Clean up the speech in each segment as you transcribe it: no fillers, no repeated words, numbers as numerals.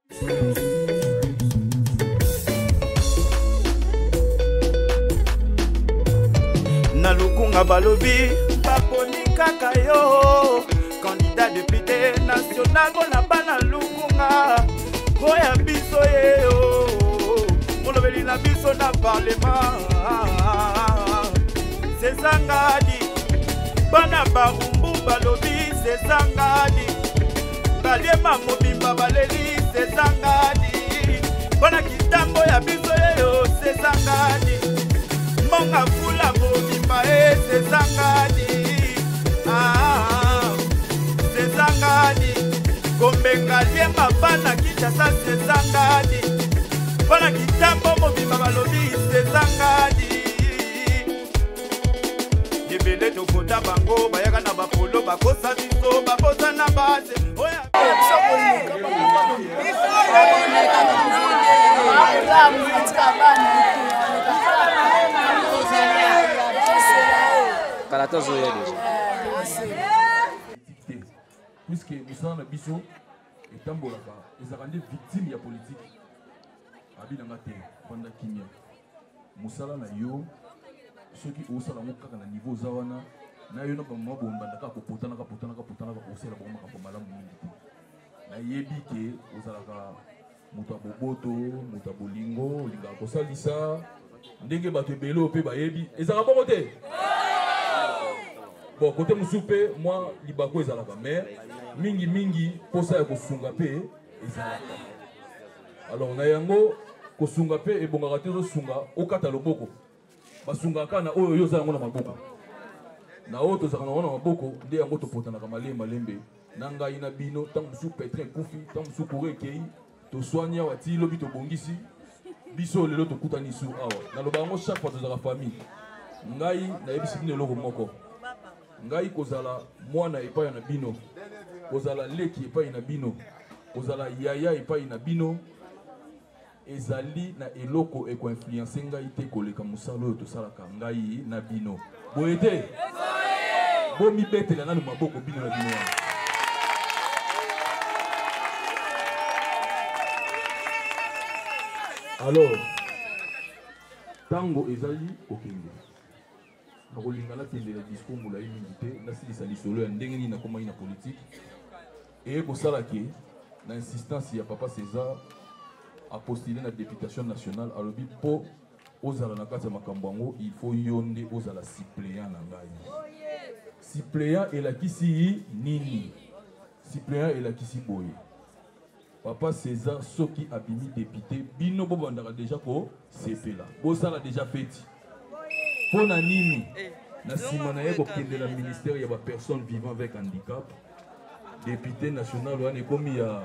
Na Lukunga balobi baponi kaka yo candidat député national mpona bana Lukunga oya biso ye yo molobeli na biso na parlement sezangadi bana Barumbu balobi sezangadi Baliema mobimba baleli sezangadi bana Kitambo ya biso yeyo sezangadi mbonga fula mobimba e sezangadi ah, sezangadi kombenga Liema bana Kinshasa sezangadi bana Kitambo mobimba balobi sezangadi ebele tokota bango bayaka na bapolo bakosa biso babosana base oya. Kala tozoya deja. Te, puisque mosala na biso etambolaka, ezalaka nde victime ya politike. Abi nanga te, vanda kimia, mosala na yo soki osala yango kaka na niveau oza wana na yo na bamama bombanda kaka kopotanaka potanaka potanaka, osala bango makambo malamu mingi te. Nayebi ke ozalaka moto ya boboto, moto ya bolingo, olingaka kosalisa ndenge bato ebele oyo mpe bayebi ezalaka bongo te. Bon, kote mosusu mpe mwa libako ezalaka, mais mingimingi mposa ya kosunga mpe ezalaka. Alors na yango kosunga mpe ebongaka te ozosunga okata loboko. Basungaka kaka na oyo yo oza yango na maboko, na oyo tozalaka nango na maboko nde yango topotanaka malembe malembe na ngai na bino. Ntango mosusu pétrin ekufi, ntango mosusu courant ekei, toswani awa ti lobi tobongisi biso. Lelo tokutani su awa, naloba yango chaque fois, tozalaka famille. Ngai nayebisi bino eloko moko: ngai kozala mwana epai na bino, kozala leki epai na bino, kozala yaya epai na bino, ezali na eloko ekoinfluence ngai te koleka mosala oyo tosalaka ngai na bino. Boye te? Bomibetela nanu maboko bino na bino wana. Alors ntango ezali kokende, nakolinga nakendela discours molai mingi te, nasilisa lisolo ya ndenge nini nakomaki na politike. Eye kosala ke na insistance ya papa César, apostule na députation nationale. Alobi mpo ozala na kati ya makambo yango, il faut yo nde ozala suppléant na ngai. Suppléant elakisi nini? Suppléant elakisi boye: papa César soki abimi député, bino bobandaka déjà kosepela, bosala déjà feti. Mpo na nini? Na nsima na ye kokendela ministère ya bapersonnes vivant avec handicap. Député national wana ekomi ya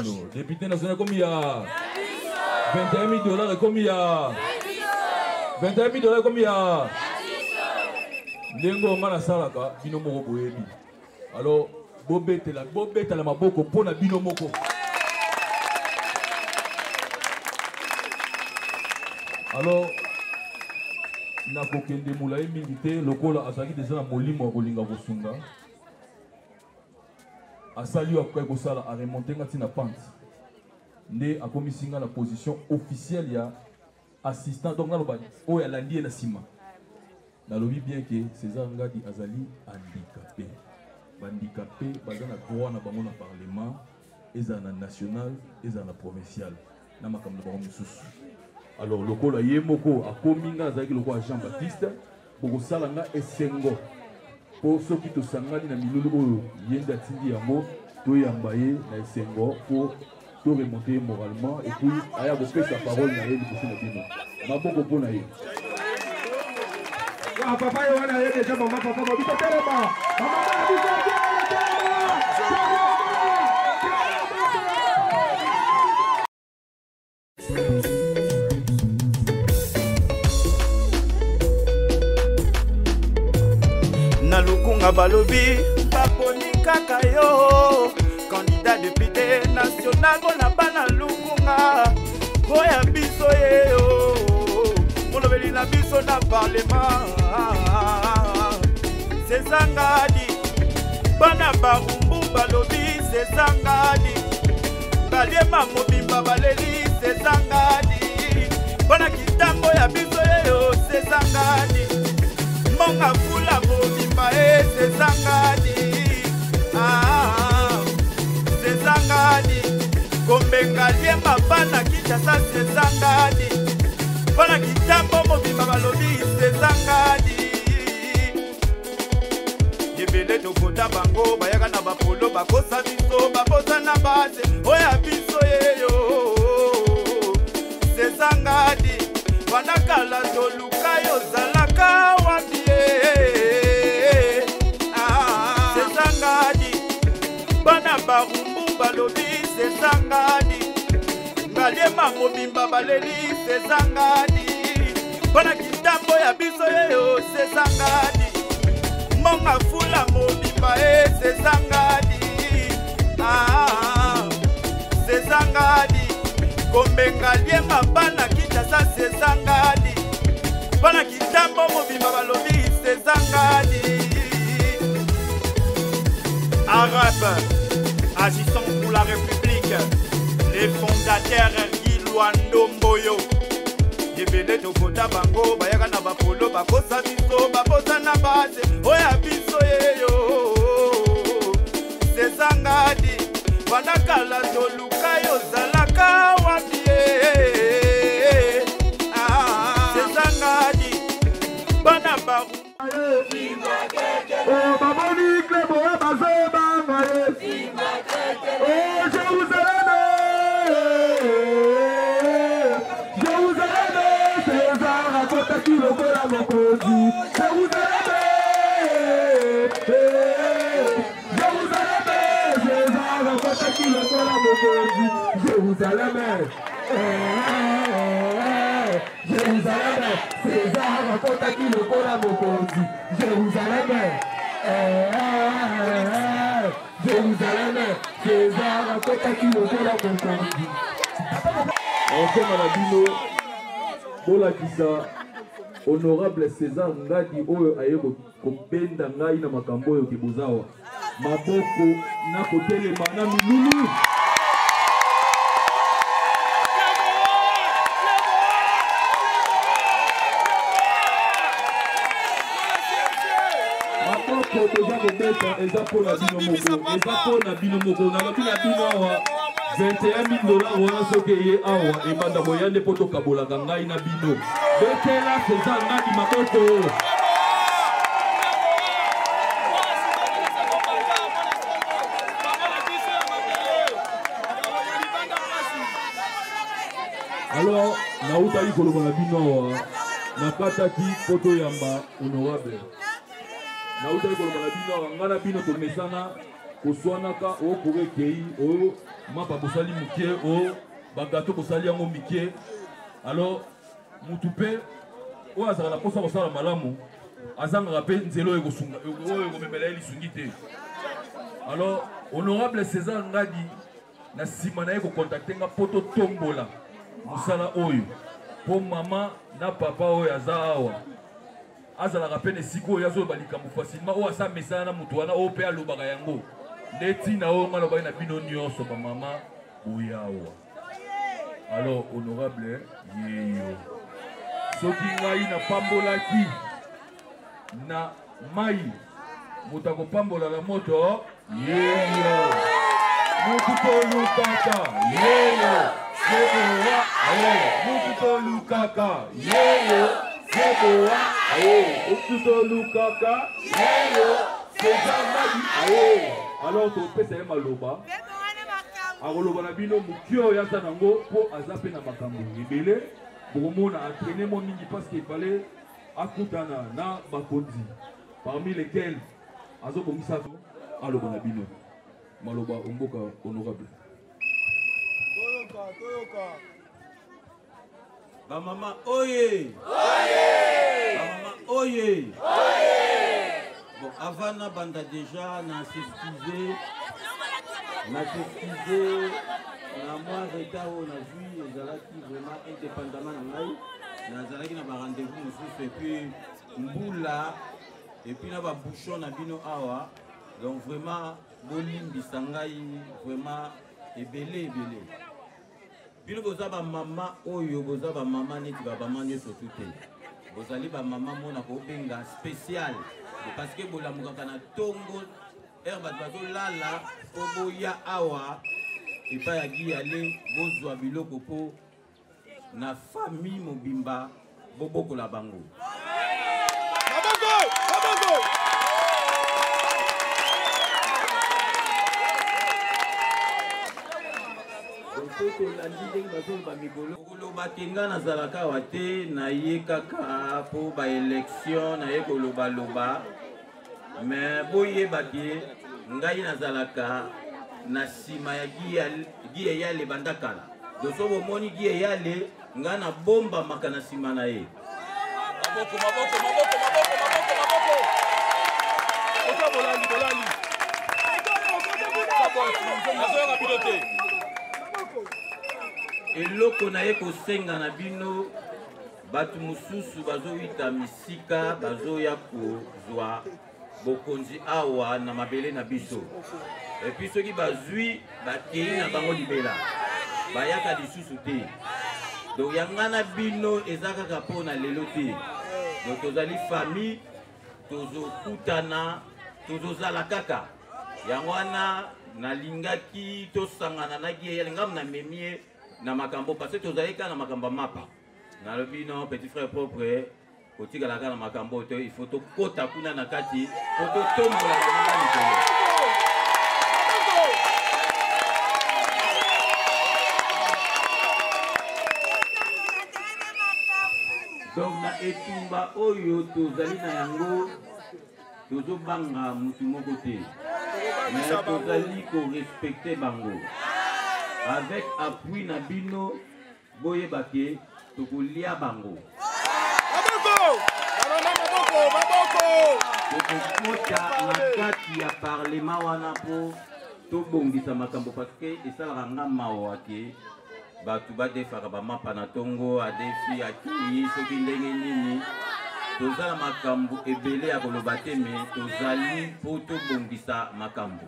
bino, député national ekomi ya 21 000 dollars, ekomi ya 21 000 dollars, ekomi ya ndenge oyo nga nasalaka. Bino moko boyebi. Alors bobetela, bobetela maboko mpo na bino moko. Alors nakokende molai mingi te. Lokola azalaki deja na molimo ya kolinga kosunga, asali oyo akokaki kosala, aremonte nga ntina pente nde akomisi nga na position officielle ya assistant. Donc naloba oyo alandi ye na nsima. Nalobi bien ke César Ngadi azali handicapé. Bahandicapé baza na droit na bango na parlement, ezala na national, ezala na provincial, na makambo na bango mosusu. Alors lokola ye moko akomi, nga azalaki lokola Jean Baptiste, bokosala nga esengo mpo soki tosangani na milulu oyo ye nde atindi yango, toyamba ye na esengo mpo toremonte ye moralement et puis aya kopesa parole na ye liboso na bino. Maboko mpo na ye. Ah, papa ye wana ye deja mama, papa babiso telema, mama na biso telema. Na Lukunga balobi baponi kaka yo candidat député national mpona bana Lukunga oya biso ye yo molobeli na biso na parlement sezangadi bana Barumbu balobi sezangadi. Ngaliema mobimba baleli sezangani mpona kitambo ya biso yeyo sezangani mbonga fula mobimba e sezangani ah, sezangani kombenga liema bana kinshasa sezangani mpona kitambo mobimba balobi sezangani ebele tokota bango bayaka na bapolo bakosa biso babosana base oyo ya biso yeyo sezangadi banda kala toluka yo zalaka wapi ye ah, sezangadi bana barumbu balobi sezangadi ngaliema mobimba baleli sezangadi mpona kitambo ya biso yeyo sezangadi mbonga fula mobimba e sezangadi ah, sezangadi kombenga liema bana kinshasa sezangadi bana kitambo mobimba balobi sezangadi arabe agissant pour la république les fondateurs Guy Luando Mboyo ebele tokota bango bayaka na bapolo bakosa biso babosana base oyo ya biso yeyo sezangadi banda kala toluka yo zalaka wapi ye ah, sezangadi bana baru Oh, bamoni klebo bazobanga ye Oh, Jérusalem Jérusalem César akotaki lokola mokonzi Jérusalem Jérusalem César akotaki lokola mokonzi Jérusalem Jérusalem César akotaki lokola mokonzi Jérusalem Jérusalem César akotaki lokola mokonzi Nakosenga na bino bolakisa honorable César Ngadi oyo aye kobenda ngai na makambo oyo ke bozawa maboko na kotelema na milulu. Maboko toza kobeta eza mpo na bino moko, eza mpo na bino moko. Nalobi na bino awa 21 000 dollars wana soki eye awa ebanda koya nde mpo tokabolaka ngai na bino. Betela César Ngadi maboko. Alors nautaki koloba na bino awa nakataki mpo toyamba honorable. Nautaki koloba na bino awa ngai na bino tomesana koswanaka o kura ekei o mapa bosali moke o bagato bosali yango mike. Alors mutu mpe oyo azalaka na mposa kosala malamu azangaka mpe nzela oyo ekosunga oyo ekomemela ye lisungi te. Alors honorable César Ngadi na nsima na ye kokontakte nga mpo totombola mosala oyo mpo mama na papa oyo aza awa azalaka mpe na esika oyo azoloba likambo facilement oyo asa mesana na moto wana oyo mpe alobaka yango nde ntina oyo nga lobaki na bino nyonso bamama boyawa. Alors honorable yeyo soki ngai napambolaki na mai moto akopambola na moto yeyo motu tolukaka yeyo seboa aye motu tolukaka yeyo seboa aye motu tolukaka yeyo César Ngadi aye. Alors topesa ye maloba akoloba na bino moke oyo aza nango mpo aza mpe na makambo ebele. Bokomona entraîne mwa mingi parce qu'il fallait akutana na bakonzi parmi lesquels azobongisa aloba na bino maloba omboka honorable. Toyoka, toyoka. Ba mama oye! Ba mama oye! Bon, avant na banda déjà na s'excuser, na s'excuser na mwa retard oyo nazwi ezalaki vraiment indépendamment na ngai, nazalaki na ba rendez-vous mosusu et puis mbula et puis na ba bouchon na bino awa, donc vraiment bolimbisa ngai vraiment. Ebele ebele. Bino boza ba mama oyo boza ba mama neti ba mama nyonso tu te. Bozali ba mama mona kobenga spécial parce que bolamukaka na tongo heure bato bazolala mpo boya awa epai ya giyale bozwa biloko mpo na famille mobimba bobokola bango. Maboko! Maboko! Soki tolandi ndenge bazoloba mikolo koloba ke nga nazalaka awa te, naye kaka mpo baélection, naye kolobaloba. Me boyeba ke ngai nazalaka na nsima ya Guy Eyale banda kala. Donc soki bomoni Guy Eyale, ngai nabombamaka na nsima na ye. Maboko, maboko, maboko, maboko, maboko, maboko. Oza bolali, bolali. Nazoyoka bino te. Eloko na ye kosenga na bino, bato mosusu bazowita misika, bazoya kozwa bokonzi awa na mabele na biso. Et puis soki bazwi, bakei na bango libela, bayaka lisusu te. Donc yanga na bino eza kaka mpo na lelo te. Donc tozali famille, tozokutana, tozozala kaka. Yango wana nalingaki tosangana na Guy Eyale, ngambo na memie na makambo, parce que tozali kaka na makambo ya mapa. Nalobi non, petit frère propre, kotikala kaka na makambo te, il faut tokota kuna na kati po totombola bango likolo. Donc na etumba oyo tozali na yango, tozobanga mutu moko te, mais tozali korespecte bango. Avec appui na bino, boyeba ke tokolia bango. Maboko! Mama, maboko, maboko! Tokokota na kati ya parlement wana mpo tobongisa makambo, parce que esalaka nga mawa ke bato badefaka bamapa na tongo, adefi akei soki ndenge nini. Toza na makambo ebele ya koloba te, me tozali mpo tobongisa makambo.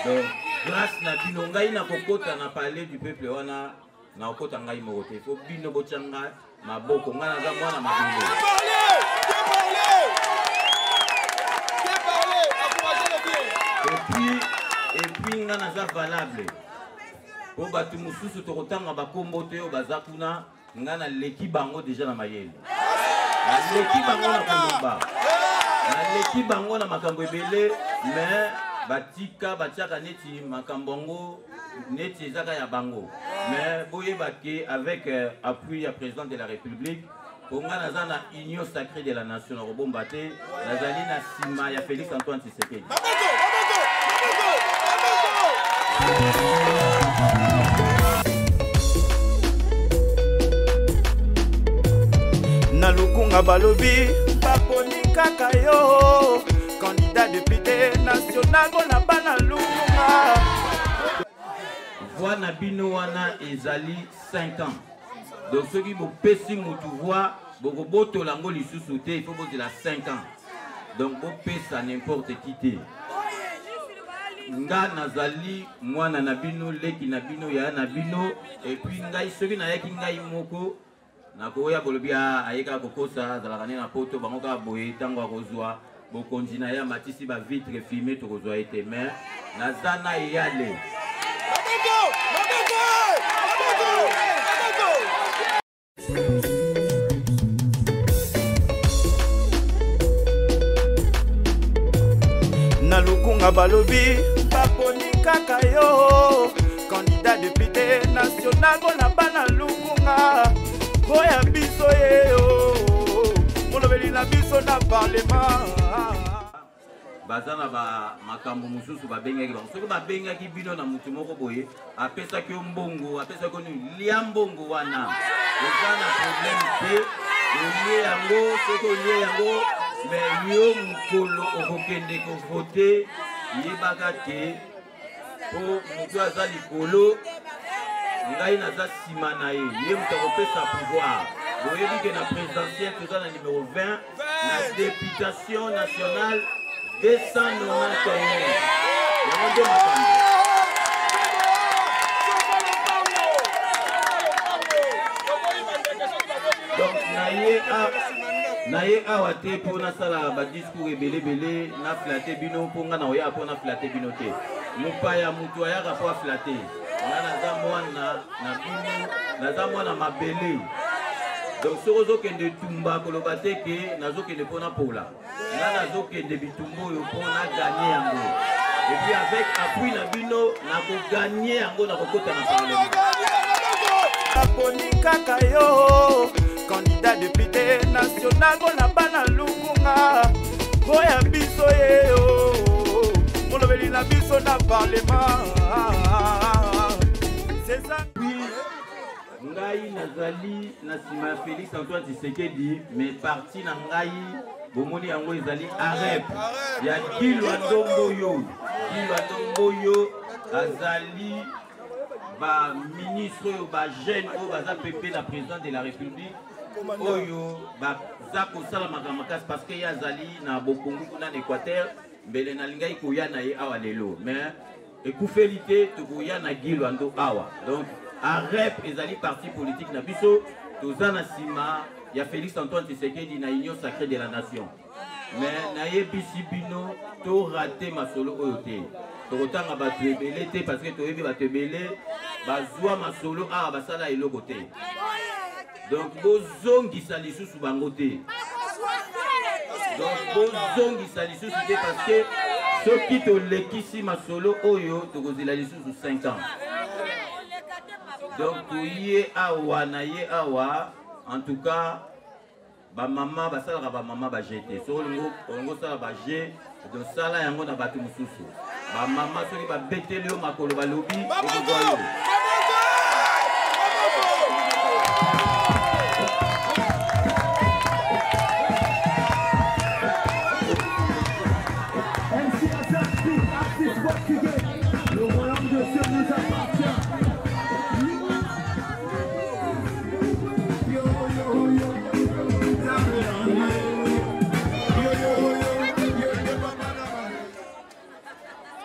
Donc grâce na bino, ngai nakokota na palais du peuple wana, nakokota ngai moko te, fo bino botya ngai maboko, ngai naza mwana mabele. Et puis ngai naza valable po bato mosusu tokotanga bakombo te oyo baza kuna, ngai naleki bango deja na mayele, naleki bango na koloba, naleki bango na makambo ebele, mais batika batiaka neti makambo yango neti ezaka ya bango. Mais boyeba ke avec appui ya président de la République, po ngai naza na Union sacrée de la nation, nakobomba te, nazali na nsima ya Félix Antoine Tshisekedi. Maboko, maboko, maboko, maboko! Na Lukunga balobi baponi kaka yo candidat député national mpona bana Lukunga. Voix na bino wana ezali 5 ans. Donc soki bopesi mutu voix, bokobotola yango lisusu te, il faut bozela 5 ans. Donc bopesa n'importe qui te. Nga nazali mwana na bino, leki na bino, yaya na bino, et puis ngai soki nayaki ngai moko nakoya bolobi aye kaka kokosa, azalaka nde na poto, bango kaka boye, ntango akozwa bokonzi na ye amatisi ba vitre fumée, tokozwa ye te, mais naza na Eyale. Maboko! Maboko! Maboko! Maboko! Na Lukunga balobi baponi kaka yo candidat député national mpona bana Lukunga, oya biso ye yo molobeli na biso na parlement. Baza na ba makambo mosusu babengaki bango. Soki babengaki bino na motu moko boye, apesaki yo mbongo, apesaki yo nini, lia mbongo wana, oza na problème te, olie yango. Soki olie yango, me yo mokolo okokende kovote, yebaka te po motu aza likolo, ngai naza nsima na ye, ye moto akopesa pouvoir. Boyebi ke na présidentielle toza na numéro 20, na députation nationale 291. Yango nde makambo. Naye awa te mpo nasala badiscours ebelebele, naflate bino, mpo nga na oya mpo naflate bino te. Mopaya moto ayaka mpo aflate. Nga naza mwana na bino, naza mwana mabele. Donc soki ozokende etumba, koloba te ke nazokende mpo napola. Nga nazokende bitumba oyo mpo naganye yango, et puis avec appui na bino nakoganye yango, nakokota na parlement. Naponi kaka yo, candidat député national mpona bana Lukunga. Oya biso ye yo, molobeli na biso na parlement, c'est ça. Ngai nazali na nsima ya Félix Antoine Tshisekedi, mais parti na ngai bomoni yango ezali AREP ya Kilwa Ndomboyo. Kilwa Ndomboyo azali baministre oyo, bajeune oyo baza pembe na président de la République, oyo baza kosala makambo makasi, parce que ye azali na bokongo kuna na Équateur. Mbele nalingaki koya na ye awa lelo, mais ekufeli te. Tokoya na Guy Loando awa. Donc AREP ezali parti politique na biso. Toza na nsima ya Félix Antoine Tshisekedi na Union sacrée de la nation. Mais nayebisi bino, torate masolo oyo te. Tokotanga bato ebele te, parce que toyebi bato ebele bazwa masolo awa, basala eloko te. Donc bozongisa lisusu bango te. Donc bozongisa lisusu te, parce que soki tolekisi masolo oyo, tokozela lisusu 5 ans. Donc toye awa na ye awa. En tout cas, bamama basalaka, bamama baje te. Soki olingi osala baje, tosala yango na bato mosusu. Bamama soki babeteli yo makolo, balobi ekozwa yo. MC Azar, artiste portugais, le royaume de Dieu nous appartient. Yo, yo, yo. Yo, yo, yo, yo.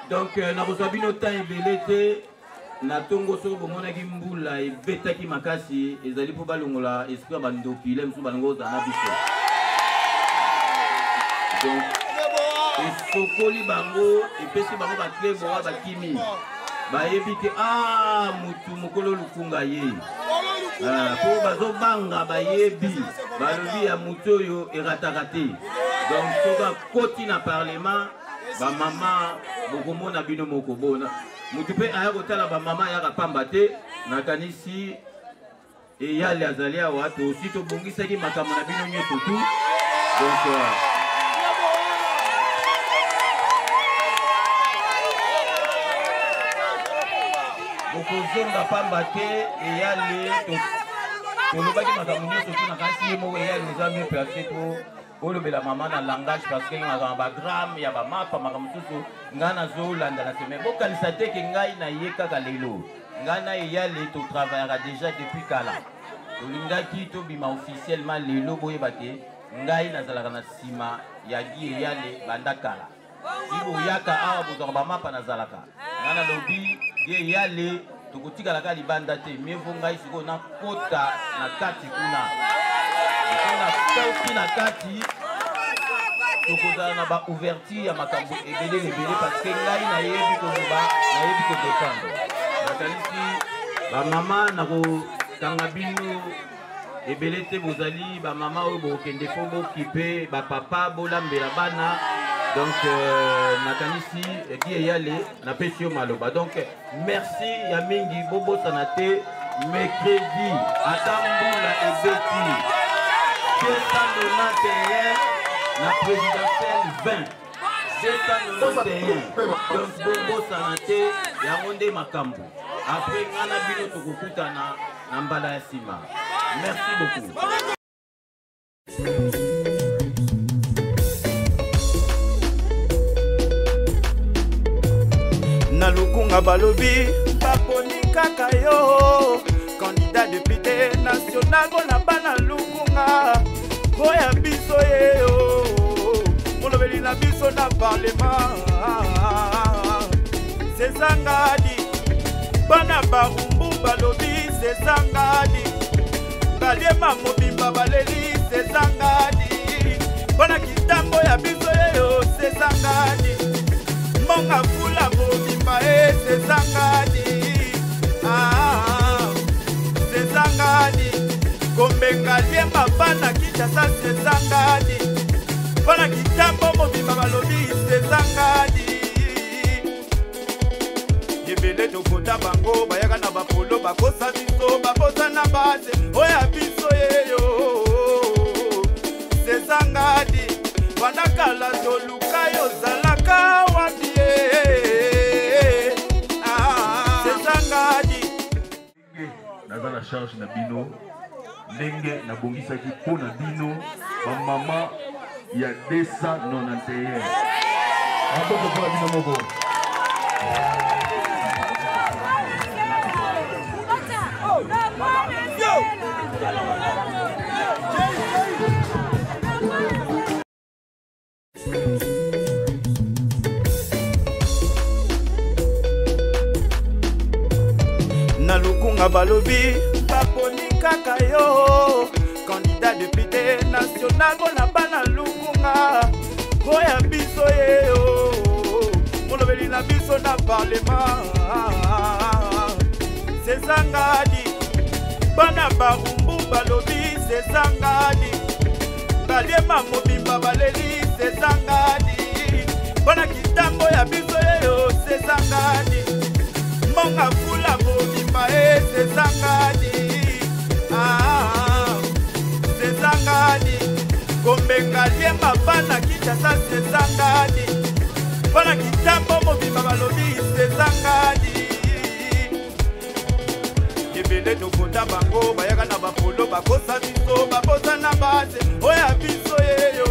Donc nakozwa bino temps ebele te na ntongo. Soki bomonaki mbula ebetaki makasi, ezali mpo balongola esprit ya bandoki le mosusu balingi ozala na biso. Donc esokoli bango, epesi bango baclé boa, bakimi, bayebi te. A mutu mokolo Lukunga ye mpo bazobanga, bayebi, balobi ya mutu oyo erataka te. Donc soki akoti na parlement, bamama bokomona bino moko. Bona mutu mpe aya kotala bamama, ayaka pamba te. Nakanisi eyali azali awa. Tosi tobongisaki makambo na bino nyonso tu. Donc bokozonga pamba te. Eyali tolobaki makambo nyonso tu. Nakanisi ye moko eyali oza mieux placé po olobela mama na langage, parce que makambo bagramme ya bamapa, makambo mosusu ngai nazolanda na semaine. Bokanisa te ke ngai naye kaka lelo. Ngai na eyale totravaillaka déjà depuis kala. Tolingaki tobima officiellement lelo. Boyeba te ngai nazalaka na nsima ya Gi Eyale banda kala. Si boyaka awa, bozwaka bamapa, nazalaka. Ngai nalobi Gi Eyale tokotikalaka libanda te. Mieux vaut ngai sikoyo nakota na kati kuna. Nakoti na kati, tokozala na baouverture ya makambo ebele ebele, parce que ngai nayebi koloba, nayebi kodefendre. Nakanisi bamama, nakokanga bino ebele te. Bozali bamama oyo bokokende mpo bokipe bapapa, bolambela bana. Donc nakanisi Gi Eyale, napesi yo maloba. Donc merci ya mingi. Bobosana te, mercredi, ata mbula ebeti, 291 na présidentielle 20, 291. Donc bobosana te, yango nde makambo. Après nga na bino tokokutana na mbala ya nsima. Merci beaucoup. Na Lukunga balobi baponi kaka yo, candidat député national mpona bana Lukunga. Oya biso ye yo, molobeli na biso na parlement, sezangadi. Bana Barumbu balobi sezangadi. Baliema mobimba baleli. Sezangadi mpona kitambo ya biso yeyo Sezangadi mbonga fula mobimba e Sezangadi ah, Sezangadi kombenga liemba bana Kinshasa Sezangadi mpona kitambo mobimba balobi Sezangadi ebele tokota bango bayaka na bapolo bakosa biso babosana base oyo ya biso yeyo Sezangadi banda kala toluka yo ozalaka wapi ye ah, Sezangadi naza na charge na bino ndenge nabongisaki mpo na bino bamama ya 291 maboko mpo na bino moko. Na Lukunga balobi baponi kaka yo candidat député national mpona bana Lukunga oya biso yeyo molobeli na biso na parlement Sezangadi bana Barumbu balobi Sezangadi baliema mobimba baleli Sezangadi mpona kitambo ya biso yeyo Sezangadi mbonga fula mobimba e Sezangadi ah, Sezangadi kombenga liemba bana Kinshasa Sezangadi mpona kitambo mobimba balobi Sezangadi ebele tokota bango bayaka na bapolo bakosa biso babosana base oyo ya biso yeyo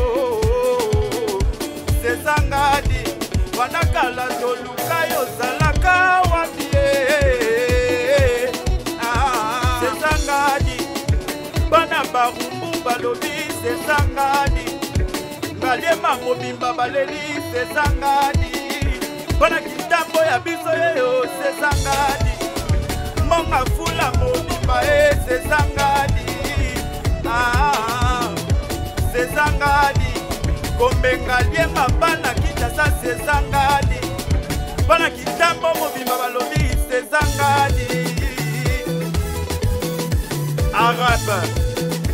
Sezangadi banda kala toluka yo ozalaka wapi ye ah, Sezangadi bana Barumbu balobi Sezangadi ngaliema mobimba baleli Sezangadi mpona kitambo ya biso yeyo Sezangadi mbonga fula mobimba e Sezangadi ah, Sezangadi kombenga liemba bana Kinshasa Sezangadi mpona kitambo mobimba balobi Sezangadi. Arabe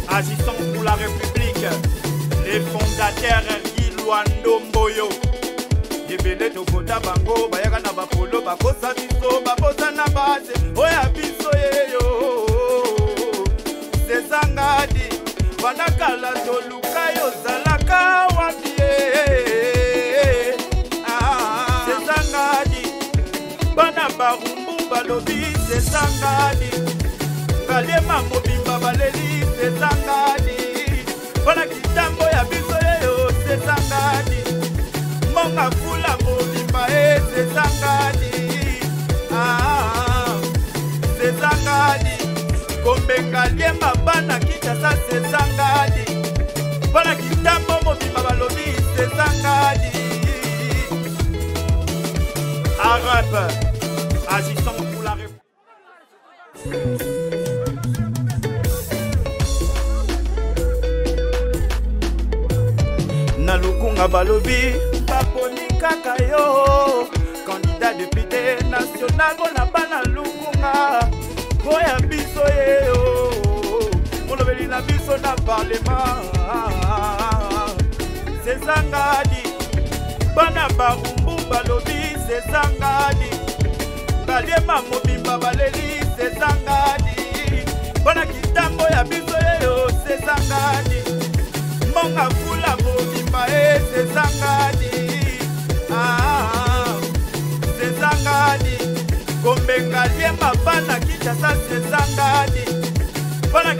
agissant pour la République, les fondateurs Guy Luando Mboyo ebele tokota bango bayaka na bapolo bakosa biso babosana base oyo ya biso yeyo Sezangadi banda kala toluka yo ozalaka wapi ye ah, Sezangadi bana Barumbu balobi Sezangadi ngaliema mobimba baleli Sezangadi mpona kitambo ya biso yeyo Sezangadi mbonga fula mobimba e Sezangadi ah, Sezangadi kombenga liemba bana Kinshasa Sezangadi mpona kitambo mobimba balobi Sezangadi. Arabe agissant pour la République. Na Lukunga balobi baponi kaka yo candidat député national mpona bana Lukunga oya biso yeyo molobeli na biso na parlement Sezangadi bana Barumbu balobi Sezangadi baliema mobimba baleli Sezangadi mpona kitambo ya biso yeyo Sezangadi mbonga fula mobimba e Sezangadi ah, Sezangadi kombenga liemba bana Kinshasa Sezangadi mpona.